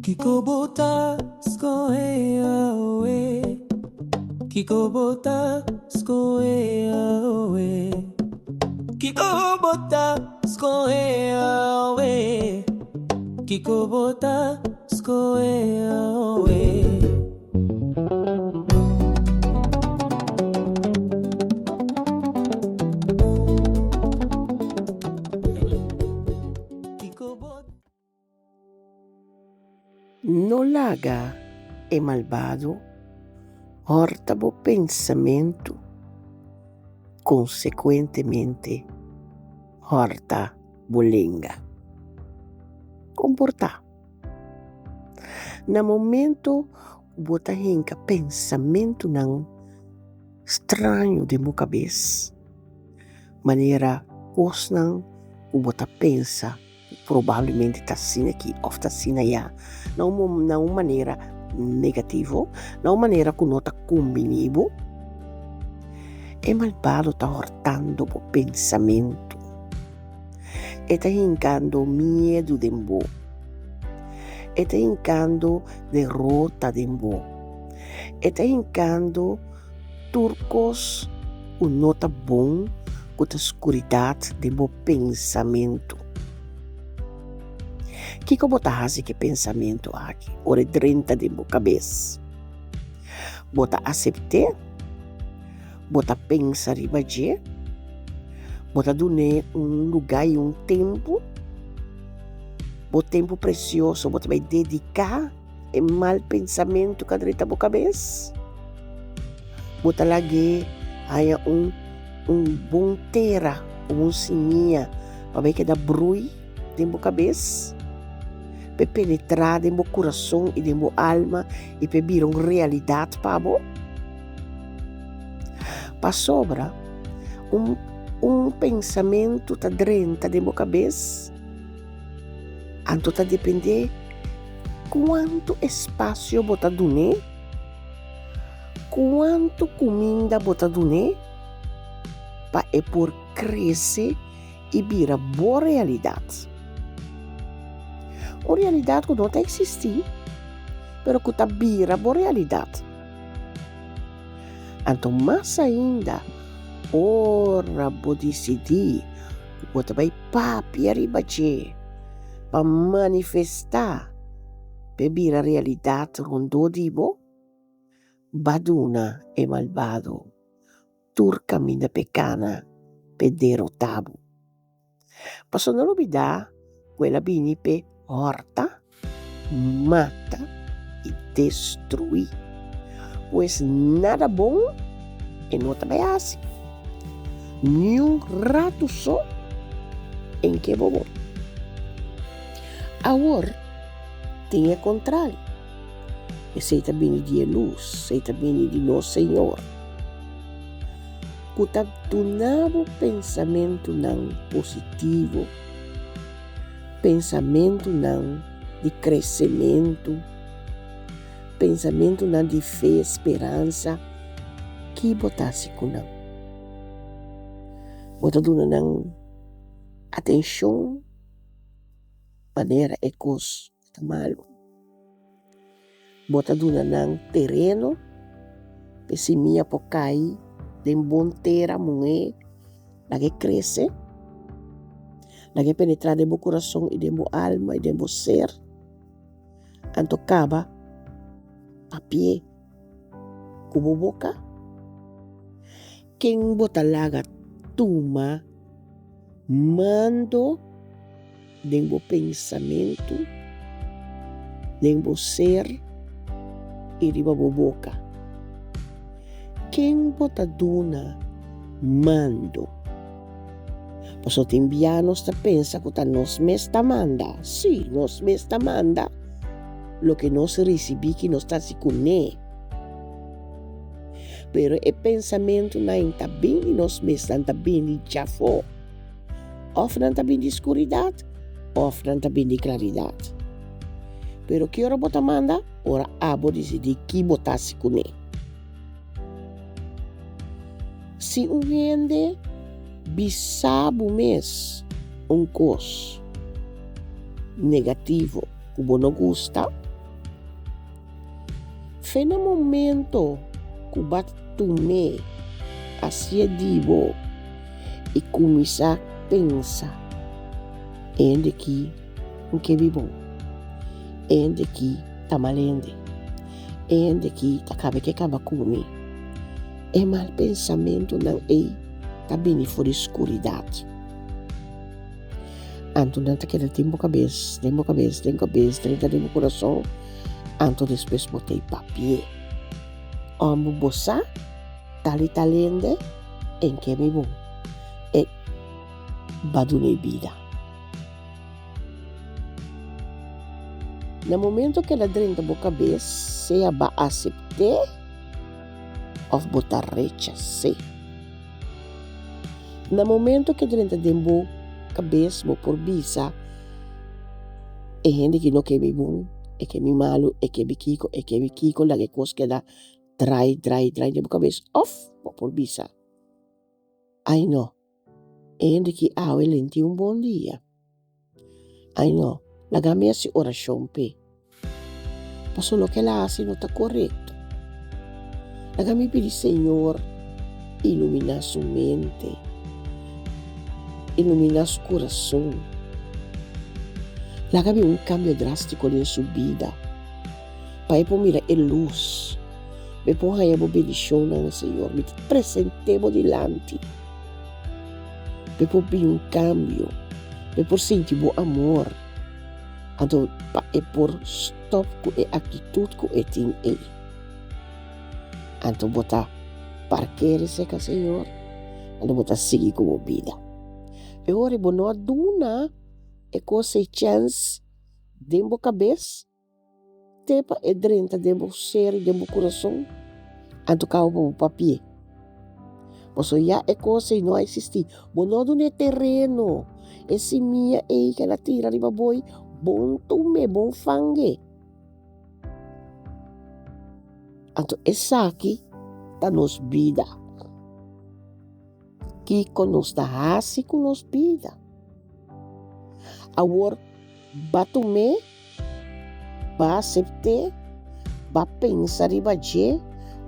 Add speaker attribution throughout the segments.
Speaker 1: Kiko bo ta skohe awe? Kiko bo ta skohe awe? Kiko bo ta skohe awe? Kiko bo ta skohe awe?
Speaker 2: No laga e malbado hòrta bo pensamentu, konsekuentemente hòrta bo lenga. Komportá. Na momento ku bo ta hinka pensamentunan straño den bo kabes, manera kosnan ku bo ta pensa ku probablemente ta asina aki òf ta asina aya, na un na un manera negativo, na un manera ku no ta kumbiní bo, e malbado ta hòrtando bo pensamentu. E ta hinkando miedu den bo. E ta hinkando derota den bo. E ta hinkando tur kos ku no ta bon, ku ta skuridat den bo pensamentu. Kiko bo ta hasi ku e pensamentu aki ora e drenta den bo kabes? Bo ta asept'é? Bo ta pensa riba dje? Bo ta dun'é un lugá i un tempu? Bo tempu presioso bo ta bai dediká e mal pensamentu ku a drenta bo kabes? Bo ta lag'é haña un un bon tera ku un simia pa bai keda brui den bo kabes? P'e penetrá den bo kurason i den bo alma i p'e bira un realidat pa bo? Pasobra un un pensamentu ta drenta den bo kabes, anto ta dependé kuantu espasio bo ta dun'é, kuantu kuminda bo ta dun'é pa e por krese i bira bo realidat. Un realidat ku no ta eksistí, pero ku ta bira bo realidat. Anto mas ainda ora bo disidí ku bo ta bai papia riba dje pa manifestá p'e bira realidat rondó di bo, ba duna e malbado tur kaminda p'e kana p'e derotá bo. Pasobra no lubidá ku el a bini p'e hòrta, mata i destruí. Pues nada bon e no ta bai hasi. Niun ratu so en ke bo bon. Awor tin e kontrali. Esei ta bini di e lus, esei ta bini di nos Señor. Ku ta duna bo pensamentunan positivo, pensamentunan di kresementu, pensamentunan di fe, speransa, ki bo ta hasi ku nan? Bo ta duna nan atenshon manera e kos ta malu? Bo ta duna nan tereno p'e simia por kai den bon tera muhé, laga e krese, laga e penetrá den bo kurason i den bo alma i den bo ser, anto kaba papi'é ku bo boka. Ken bo ta laga tuma mando den bo pensamentu, den bo ser i riba bo boka? Ken bo ta duna mando? Pasobra tin bia nos ta pensa ku ta nos mes ta manda. Sí, nos mes ta manda loke nos risibí ki nos ta hasi kuné. Pero e pensamentunan ta bin di nos mes, nan ta bin di djafó. Òf nan ta bin di skuridat, òf nan ta bin di klaridat. Pero ki ora bo ta manda? Ora abo disidí ki bo ta hasi kuné. Si un hende bisa bo mes un kos negativo ku bo no gusta. Fe na momento ku bo a tum'é hasié di bo i kuminsá pensa, E hende ki no ke mi bon. E hende ki ta mal hende. E hende ki ta kaba ke kaba ku mi. E mal pensamentunan ei ta bini for di skuridat. Anto nan ta keda den bo kabes, den bo kabes, den kabes, drenta den bo kurason, anto despues bo ta e papi'é. Òmber bo sa, tal i tal hende en ke mi bon. E ba dun'é bida. Na momento ku el a drenta bo kabes, sea ba asept'é òf bo ta rechas'é. Na momento ke drenta den bo kabes bo por bisa e hende ki no ke mi bon, e ke mi malu, e ke mi kiko, e ke mi kiko, laga e kos keda drai, drai, drai den bo kabes of bo por bisa ai no, e hende ki awe lenti un bon dia. Ai no, laga mi hasi orashon p'e. Pasobra loke el a hasi no ta korekto. Laga mi pidi Señor iluminá su mente, iluminá su kurason. Laga bin un kambio drástiko den su bida, pa e por mira e lus, pa e por haña bo bendishonnan, Señor. Mi ta present'é bo dilanti. Pa e por bin un kambio, pa e por sinti bo amor, anto pa e por stòp ku e aktitut ku e tin ei. Anto bo ta parker esei Señor, anto bo ta sigui ku bo bida. E ora bo no a duna e kos ei chèns den bo kabes, Te pa e drenta den bo ser i den bo kurason, anto kaba pa bo papi'é. Pasobra ya e kos ei no a eksistí. Bo no duna e tereno, e simia ei ku el a tira riba bo ei, bon tum'é, bon fang'é. Anto esaki ta nos bida. Kiko nos ta hasi ku nos bida? Awor, ba tum'é. Ba asept'é, ba pensa riba dje,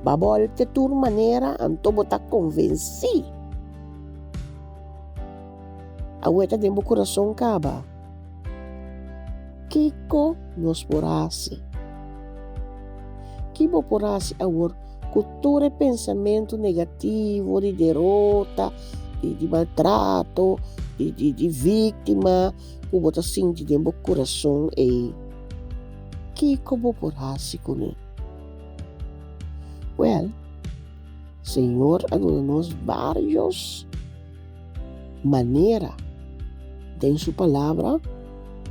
Speaker 2: ba bòlt'e tur manera, anto bo ta konvensí. Awor ta den bo kurason kaba. Kiko nos por hasi? Ki bo por hasi awor ku tur e pensamentu negativo di derota, di maltrato, di víktima? Ku bo ta sinti den bo kurason ei, kiko bo por hasi kuné? Wèl, Señor a duna nos vários manera den Su Palabra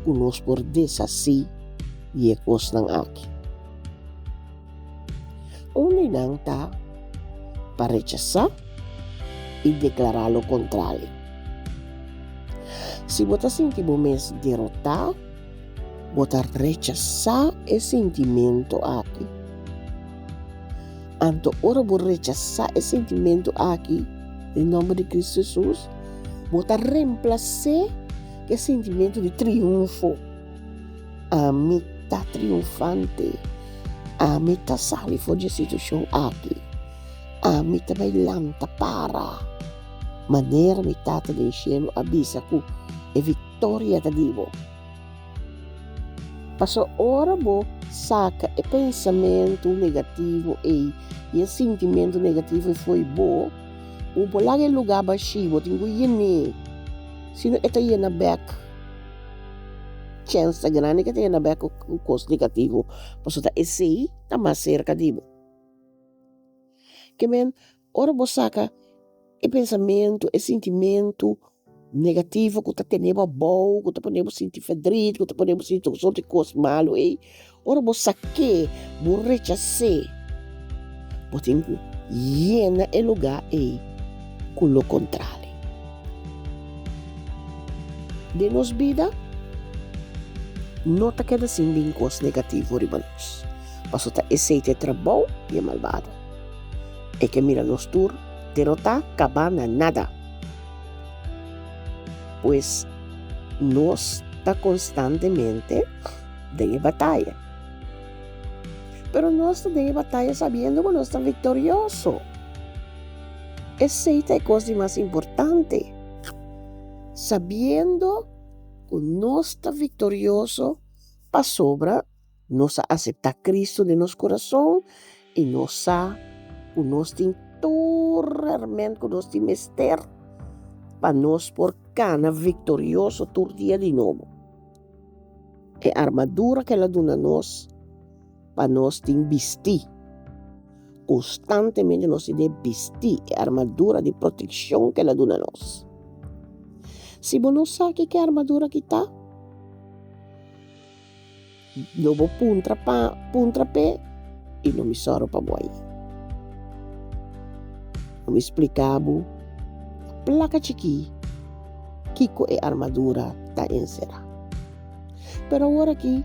Speaker 2: ku nos por deshasí di e kosnan aki. Un di nan ta pa rechasá i deklará lo kontrario. Si bo ta sinti bo mes derotá, bo ta rechasá e sintimentu aki. Anto ora bo rechasá e sintimentu aki den nòmber di Kristu Hesus, bo ta remplas'é ku e sintimentu di triunfo. Ami ta triunfante. Ami ta sali for di e situashon aki. Ami ta bai lanta para. Manera mi Tata den shelu a bisa ku e viktoria ta di bo. Pasobra ora bo saka e pensamentu negativo ei i e sintimentu negativo ei fo'i bo, bo por laga e lugá bashí, bo tin ku yen'é, sino e ta yena bèk. Chèns ta grandi ku e ta yena bèk ku kos negativo, pasobra ta esei ta mas serka di bo. Ke men, ora bo saka e pensamentu, e sintimentu negativo ku ta tene bo abou, ku ta pone bo sinti ferdrit, ku ta pone bo sinti tur sorto di kos malu ei, ora bo sak'é, bo rechas'é, bo tin ku yena e lugá ei ku lo kontrali. Den nos bida no ta keda sin bin kos negativo riba nos, pasobra ta esei ta e trabou di e malbado. E ke mira nos tur derotá, kabá na nada. Pues nos ta konstantemente den e bataya. Pero nos ta den e bataya sabiendo ku nos ta viktorioso. Esei ta e kos di mas importante. Sabiendo ku nos ta viktorioso pasobra nos a aseptá Kristu den nos kurason i nos sa ku nos tin tur hèrmènt ku nos tin mester pa nos por kana viktorioso tur dia di nobo. E armadura ku el a duna nos pa nos tin bistí. Konstantemente nos tin di bistí e armadura di protekshon ku el a duna nos. Si bo no sa kiko e armadura aki ta, lo bo puntra pa puntra p'e i lo mi sòru pa bo ai. Lo mi splika bo plaka chikí kiko e armadura ta enserá. Pero awor aki,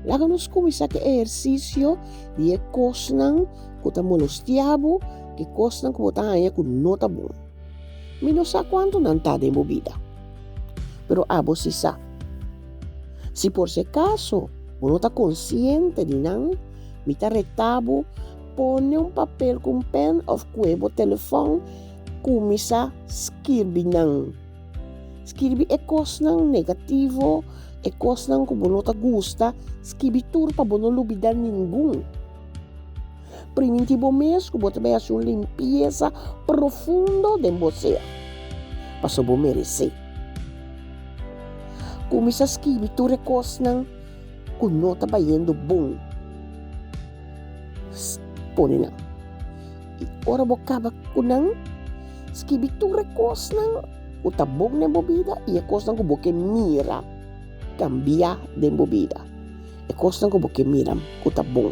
Speaker 2: laga nos kuminsá ku e ehersisio di e kosnan ku ta molestiá bo, ku e kosnan ku bo ta haña ku no ta bon. Mi no sa kuantu nan ta den bo bida, pero abo si sa. Si por si akaso bo no ta konsiente di nan, mi ta reta bo pone un papel ku un pèn òf kue bo telefòn kuminsá skirbi nan. Skirbi e kosnan negativo, e kosnan ku bo no ta gusta, skibi tur pa bo no lubidá ningun. Primintí bo mes ku bo ta bai hasi un limpiesa profundo den bo ser, pasobra bo meresé. Kuminsá skibi tur e kosnan ku no ta bayendo bon. Pone nan. I ora bo kaba ku nan, skibi tur e kosnan ku ta bon den bo bida i e kosnan ku bo ke mira kambia den bo bida. E kosnan ku bo ke mira ku ta bon.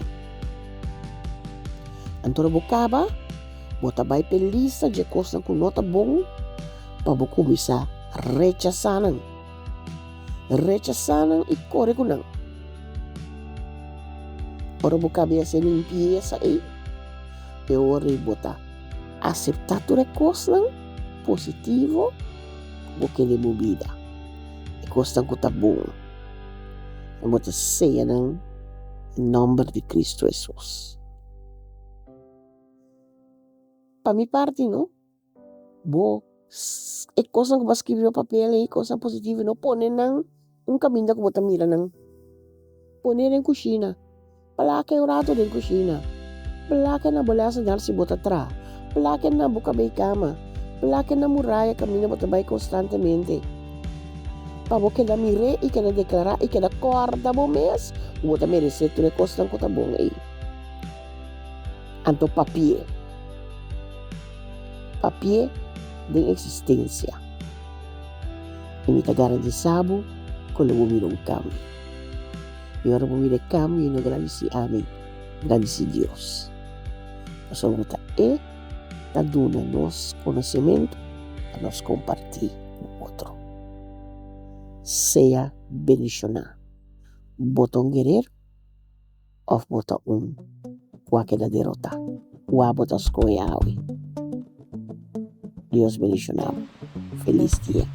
Speaker 2: Anto ora bo kaba, bo ta bai p'e lista dje kosnan ku no ta bon pa bo kuminsá rechasá nan. Rechasá nan i kore ku nan. Ora bo kaba di hasi e limpiesa ei, e ora ei bo ta aseptá tur e kosnan positivo ku bo ke den bo bida, e kosnan ku ta bon, i bo ta seya nan den nòmber di Kristu Hesus. Pa mi parti no. Bo e kosnan ku bo a skibi riba papel ei, kosnan positivo, no pone nan un kaminda ku bo ta mira nan. Pone den kushina, plaka e un rato den kushina, plaka na bo lèsenar si bo ta traha, plaka na bo kabei kama, plaka na muraya kaminda bo ta bai konstantemente. Pa bo keda mir'é i keda deklará i keda kòrda bo mes ku bo ta meresé tur e kosnan ku ta bon ei. Anto papi'é. Papi'é den eksistensia. I mi ta garantisa bo ku lo bo mira un kambio. I ora bo mira e kambio no gradisí ami, gradisí Dios. Pasobra ta E ta duna nos konosementu pa nos kompartí ku otro. Sea bendishoná. Bo ta un guerero? Of bo ta un ku a keda derotá? Kua bo ta skohe awe? Dios bendishoná bo. Felis dia.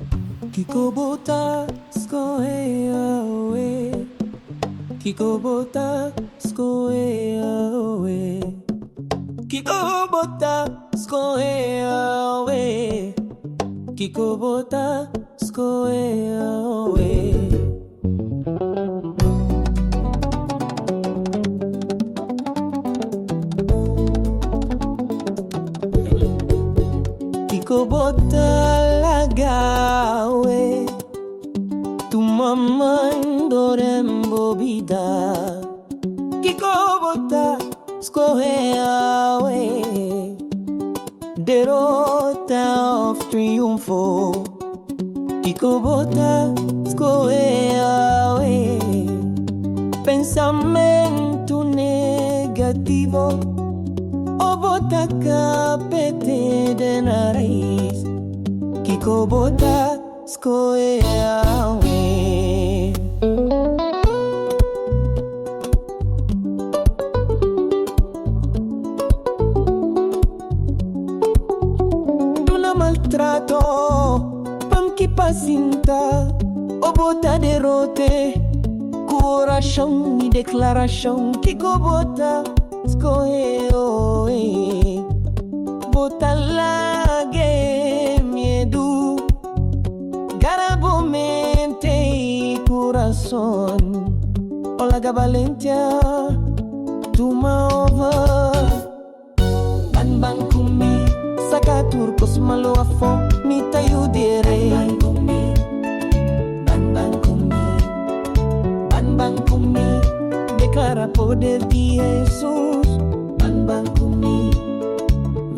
Speaker 1: Kiko bo ta skohe awe? Kiko bo ta skohe awe? Kiko bo ta skohe awe? Kiko bo ta skohe awe? Kiko bo ta laga awe tuma mando den bo bida? Kiko bo ta skohe awe, derota òf triunfo? Kiko bo ta skohe awe? Pensamentu negativo o bo ta kapete den a rais? Kiko bo ta skohe awe? Duna maltrato pam ki pa sinta o bo ta derote. Ku orashon i deklarashon kiko bo ta skohe oe? Bo ta lag'e miedu gara bo mente i kurason o laga balentia tuma over? Ban ban ku mi, saka tur kos malu afó, mi ta yu di e Rei. Ban ban ku mi, ban ban ku mi, ban ban ku mi, deklará poder di Hesus. Ban ban ku mi,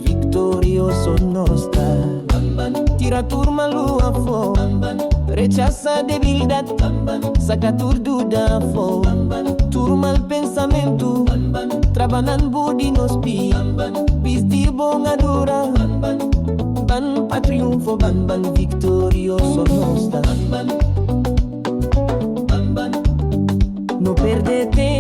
Speaker 1: viktorioso nos ta. Ban ban, tira tur malu afó, ban ban, rechasá debilidat, ban ban, saka tur duda afó, ban ban, tur mal pensamentu, ban ban, traba nan bou di nos pia, ban ban, bisti bon adura, ban ban, ban pa triunfo, ban ban, viktorioso nos ta. Ban ban, ban ban, no pèrdè.